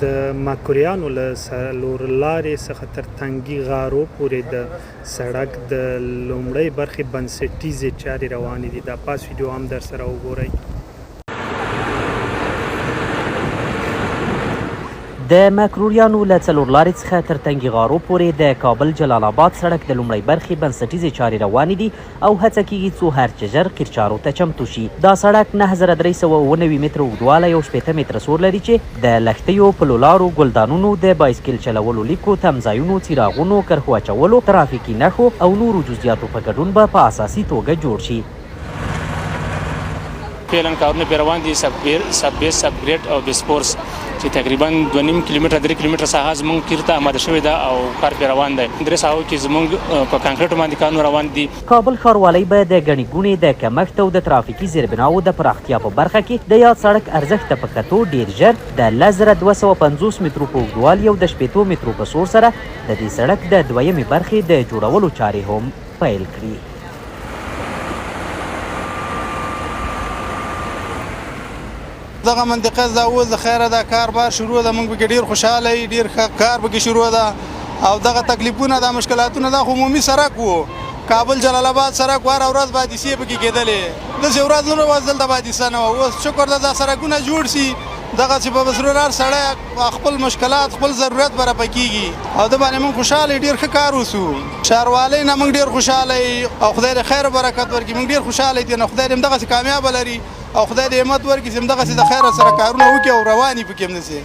د مکروریانو له څلورلارې څخه تر تنګي غارو پورې د سړک د لومړۍ برخې بنسټیزې چارې روانې دي. دا پاس ویډیو هم درسره وګورئ. د مکروریانو له څلورلارې څخه تر تنګي غارو پورې د کابل جلال آباد سړک د لومړۍ برخې بنسټیزې چارې روانې دي او هڅه کېږي څو هر چې ژر قیرچارو ته چمتو شي. دا سړک 9397 متره اوږدوالی او 60 متره سور لري چې د لښتیو، پلو لارو، ګلدانونو، د بایسکل چلولو لیکو، تمځایونو، څراغونو، کرښو اچولو، ترافیکي نښو او نورو جزیاتو په ګډون به په اساسي توګه جوړ شي. فعلا کارونه پرې روان دي، سب بیس، سب ګریډ او بیس فورس، چې تقریبا 2.5 کیلومتره، 3 کیلومتره ساحه زموږ قیر ته اماده شوې ده او کار پرې روان دی. درې ساحو کې زموږ په کانکریټو باندې کارونه روان دي. کابل ښاروالۍ به د ګڼې ګوڼې د کمښت او د ترافیکي زیربناوو د پراختیا په برخه کې د یاد سړک ارزښت ته په کتو ډېر ژر د 10250 مترو په اوږدوالي او د 60 مترو په سور سره د دې سړک د دویمې برخې د جوړولو چارې هم پیل کړي. دغه منطقه دا اوس د خیره دا کار بار شروع ده، موږ پکې ډیر خوشاله یو، ډیر ښه کار پکې شروع ده. او دغه تکلیفونه، دا مشکلاتونه، دا خو عمومي سرک وو، کابل جلال آباد سرک، هره ورځ به حادثې پکې کېدلې، داسې ورځ نه وه دلته به حادثه نه وه. اوس شکر ده دا سرکونه جوړ سي، دغسې په بسرور هر سړی خپل مشکلات، خپل ضرورت به رفع کېږي او ده باندې موږ خوشحاله یو. ډېر ښه کار وسو، ښاروالۍ نه موږ ډېر خوشحاله یو او خدای دې خیر برکت ورکړي. موږ ډېر خوشحاله یو، خدای دې همدغسې کامیابه لري او خدای دې همت ورکړي چې همدغسې د خیره سره کارونه وکړي او روان یې پکې همداسې.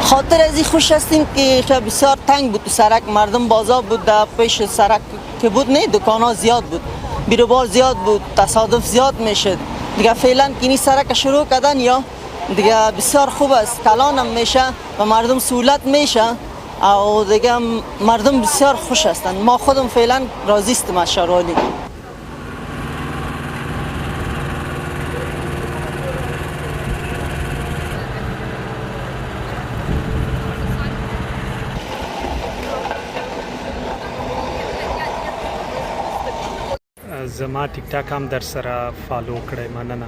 خاطر از این خوش هستیم که بسیار تنگ بود سرک، مردم بازار بود، در پیش سرک که بود نه، دکان ها زیاد بود، بیروبار زیاد بود، تصادف زیاد میشد. دیگه فعلا که این سرک شروع کردن یا دیگه بسیار خوب است، کلانم میشه و مردم سهولت میشه او دیگه مردم بسیار خوش هستند. ما خودم فعلا راضی هستم از شاروالی. زما ټیک ټاک هم در سره فالو کړئ، مننه.